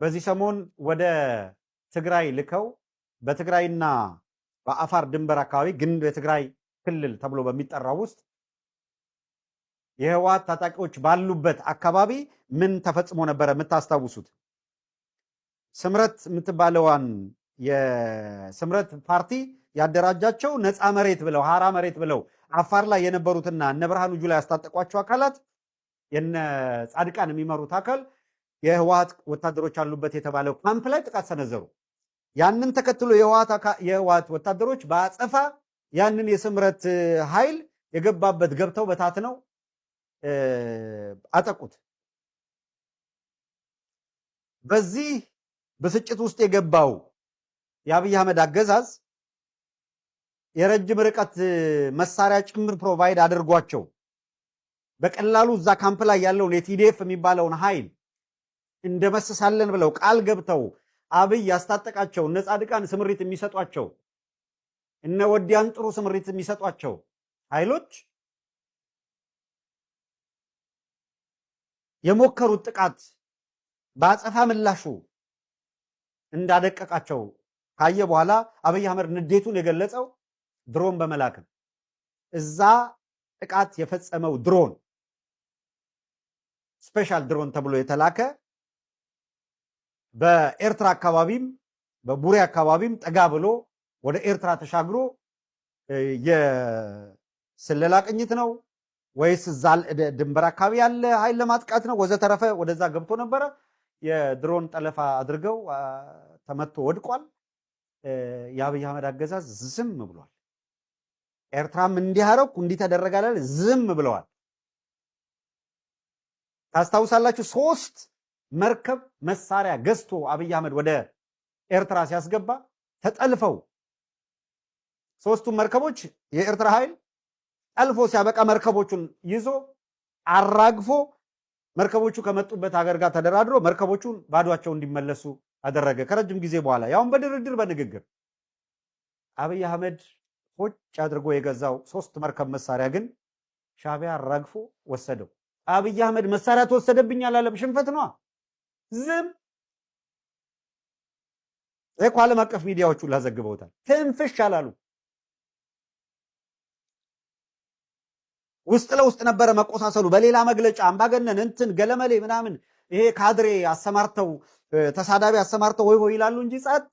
በዚህ ሰሞን ወደ ትግራይ ልከው በትግራይና በአፋር ድንበር አካባቢ፣ ግን የትግራይ ክልል ተብሎ በሚጠራው ውስጥ የህወሓት ታጣቂዎች ባሉበት አካባቢ ምን ተፈጽሞ ነበረ? የምታስታውሱት ስምረት የምትባለዋን የስምረት ፓርቲ ያደራጃቸው ነፃ መሬት ብለው፣ ሀራ መሬት ብለው አፋር ላይ የነበሩትና እነ ብርሃኑ ጁላ ያስታጠቋቸው አካላት፣ የነ ጻድቃን የሚመሩት አካል የህወሓት ወታደሮች አሉበት የተባለው ካምፕ ላይ ጥቃት ሰነዘሩ። ያንን ተከትሎ የህወሓት ወታደሮች በአጸፋ ያንን የስምረት ኃይል የገባበት ገብተው በታትነው አጠቁት። በዚህ ብስጭት ውስጥ የገባው የአብይ አህመድ አገዛዝ የረጅም ርቀት መሳሪያ ጭምር provide አድርጓቸው በቀላሉ እዛ ካምፕ ላይ ያለውን የ TDF የሚባለውን ኃይል እንደመስሳለን ብለው ቃል ገብተው አብይ ያስታጠቃቸው፣ እነ ጻድቃን ስምሪት የሚሰጧቸው፣ እነ ወዲያን ጥሩ ስምሪት የሚሰጧቸው ኃይሎች የሞከሩት ጥቃት በአጸፋ ምላሹ እንዳደቀቃቸው ካየ በኋላ አብይ አህመድ ንዴቱን የገለጸው ድሮን በመላክ ነው። እዛ ጥቃት የፈጸመው ድሮን special ድሮን ተብሎ የተላከ በኤርትራ አካባቢም በቡሬ አካባቢም ጠጋ ብሎ ወደ ኤርትራ ተሻግሮ የስለላ ቅኝት ነው ወይስ እዛ ድንበር አካባቢ ያለ ኃይል ለማጥቃት ነው ወዘተረፈ ወደዛ ገብቶ ነበረ። የድሮን ጠለፋ አድርገው ተመቶ ወድቋል። የአብይ አህመድ አገዛዝ ዝም ብሏል። ኤርትራም እንዲህ አደረኩ እንዲህ ተደረገ አላለ፣ ዝም ብለዋል። ታስታውሳላችሁ፣ 3 መርከብ መሳሪያ ገዝቶ አብይ አህመድ ወደ ኤርትራ ሲያስገባ ተጠልፈው ሶስቱም መርከቦች የኤርትራ ኃይል ጠልፎ ሲያበቃ መርከቦቹን ይዞ አራግፎ መርከቦቹ ከመጡበት ሀገር ጋር ተደራድሮ መርከቦቹን ባዷቸው እንዲመለሱ አደረገ። ከረጅም ጊዜ በኋላ ያውም በድርድር በንግግር። አብይ አህመድ ሆጭ አድርጎ የገዛው 3 መርከብ መሳሪያ ግን ሻዕቢያ አራግፎ ወሰደው። አብይ አህመድ መሳሪያ ተወሰደብኝ አላለም። ሽንፈት ነዋ። ዝም። እኮ ዓለም አቀፍ ሚዲያዎቹ ዘግበውታል። ትንፍሽ አላሉ። ውስጥ ለውስጥ ነበረ መቆሳሰሉ። በሌላ መግለጫ አምባገነን እንትን ገለመሌ ምናምን ይሄ ካድሬ አሰማርተው፣ ተሳዳቢ አሰማርተው ወይ ወይ ይላሉ እንጂ ጸጥ።